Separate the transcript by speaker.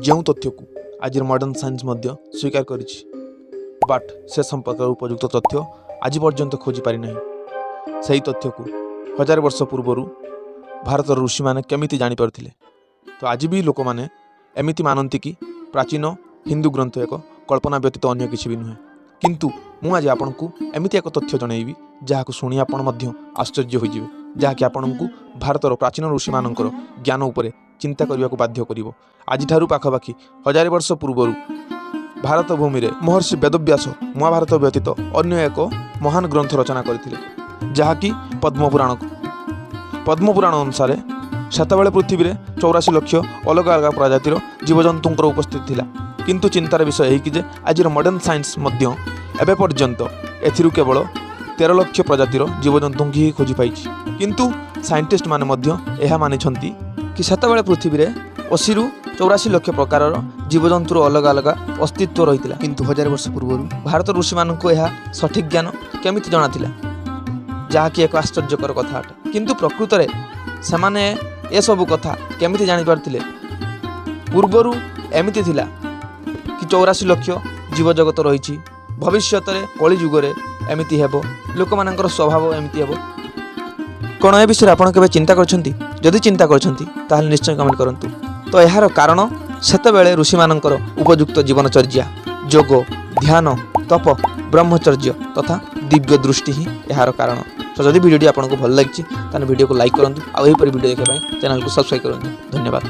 Speaker 1: ଯେଉଁ ତଥ୍ୟକୁ ଆଜିର ମଡ଼ର୍ଣ୍ଣ ସାଇନ୍ସ ମଧ୍ୟ ସ୍ୱୀକାର କରିଛି, ବଟ୍ ସେ ସମ୍ପର୍କରେ ଉପଯୁକ୍ତ ତଥ୍ୟ ଆଜି ପର୍ଯ୍ୟନ୍ତ ଖୋଜିପାରିନାହିଁ। ସେହି ତଥ୍ୟକୁ ହଜାରେ ବର୍ଷ ପୂର୍ବରୁ ଭାରତର ଋଷିମାନେ କେମିତି ଜାଣିପାରୁଥିଲେ? ତ ଆଜି ବି ଲୋକମାନେ ଏମିତି ମାନନ୍ତି କି ପ୍ରାଚୀନ ହିନ୍ଦୁ ଗ୍ରନ୍ଥ ଏକ କଳ୍ପନା ବ୍ୟତୀତ ଅନ୍ୟ କିଛି ବି ନୁହେଁ। କିନ୍ତୁ ମୁଁ ଆଜି ଆପଣଙ୍କୁ ଏମିତି ଏକ ତଥ୍ୟ ଜଣାଇବି, ଯାହାକୁ ଶୁଣି ଆପଣ ମଧ୍ୟ ଆଶ୍ଚର୍ଯ୍ୟ ହୋଇଯିବେ, ଯାହାକି ଆପଣଙ୍କୁ ଭାରତର ପ୍ରାଚୀନ ଋଷିମାନଙ୍କର ଜ୍ଞାନ ଉପରେ ଚିନ୍ତା କରିବାକୁ ବାଧ୍ୟ କରିବ। ଆଜିଠାରୁ ପାଖାପାଖି ହଜାରେ ବର୍ଷ ପୂର୍ବରୁ ଭାରତ ଭୂମିରେ ମହର୍ଷି ବେଦବ୍ୟାସ ମହାଭାରତ ବ୍ୟତୀତ ଅନ୍ୟ ଏକ ମହାନ ଗ୍ରନ୍ଥ ରଚନା କରିଥିଲେ, ଯାହାକି ପଦ୍ମପୁରାଣ। ପଦ୍ମପୁରାଣ ଅନୁସାରେ ସେତେବେଳେ ପୃଥିବୀରେ 84 ଲକ୍ଷ ଅଲଗା ଅଲଗା ପ୍ରଜାତିର ଜୀବଜନ୍ତୁଙ୍କର ଉପସ୍ଥିତି ଥିଲା। କିନ୍ତୁ ଚିନ୍ତାର ବିଷୟ ଏହିକି ଯେ ଆଜିର ମଡ଼ର୍ଣ୍ଣ ସାଇନ୍ସ ମଧ୍ୟ ଏବେ ପର୍ଯ୍ୟନ୍ତ ଏଥିରୁ କେବଳ 13 ଲକ୍ଷ ପ୍ରଜାତିର ଜୀବଜନ୍ତୁଙ୍କୁ ହିଁ ଖୋଜି ପାଇଛି। କିନ୍ତୁ ସାଇଣ୍ଟିଷ୍ଟମାନେ ମଧ୍ୟ ଏହା ମାନିଛନ୍ତି କି ସେତେବେଳେ ପୃଥିବୀରେ 80ରୁ 84 ଲକ୍ଷ ପ୍ରକାରର ଜୀବଜନ୍ତୁର ଅଲଗା ଅଲଗା ଅସ୍ତିତ୍ୱ ରହିଥିଲା। କିନ୍ତୁ ହଜାର ବର୍ଷ ପୂର୍ବରୁ ଭାରତ ଋଷିମାନଙ୍କୁ ଏହା ସଠିକ୍ ଜ୍ଞାନ କେମିତି ଜଣାଥିଲା, ଯାହାକି ଏକ ଆଶ୍ଚର୍ଯ୍ୟକର କଥା ଅଟେ। କିନ୍ତୁ ପ୍ରକୃତରେ ସେମାନେ ଏସବୁ କଥା କେମିତି ଜାଣିପାରୁଥିଲେ? ପୂର୍ବରୁ ଏମିତି ଥିଲା କି 84 ଲକ୍ଷ ଜୀବଜଗତ ରହିଛି, ଭବିଷ୍ୟତରେ କଳିଯୁଗରେ ଏମିତି ହେବ, ଲୋକମାନଙ୍କର ସ୍ୱଭାବ ଏମିତି ହେବ। କ'ଣ ଏ ବିଷୟରେ ଆପଣ କେବେ ଚିନ୍ତା କରିଛନ୍ତି? ଯଦି ଚିନ୍ତା କରିଛନ୍ତି, ତାହେଲେ ନିଶ୍ଚୟ କମେଣ୍ଟ କରନ୍ତୁ। ତ ଏହାର କାରଣ ସେତେବେଳେ ଋଷିମାନଙ୍କର ଉପଯୁକ୍ତ ଜୀବନଚର୍ଯ୍ୟା, ଯୋଗ, ଧ୍ୟାନ, ତପ, ବ୍ରହ୍ମଚର୍ଯ୍ୟ ତଥା ଦିବ୍ୟ ଦୃଷ୍ଟି ହିଁ ଏହାର କାରଣ। ତ ଯଦି ଭିଡ଼ିଓଟି ଆପଣଙ୍କୁ ଭଲ ଲାଗିଛି, ତାହେଲେ ଭିଡ଼ିଓକୁ ଲାଇକ୍ କରନ୍ତୁ ଆଉ ଏହିପରି ଭିଡ଼ିଓ ଦେଖିବା ପାଇଁ ଚ୍ୟାନେଲକୁ ସବସ୍କ୍ରାଇବ୍ କରନ୍ତୁ। ଧନ୍ୟବାଦ।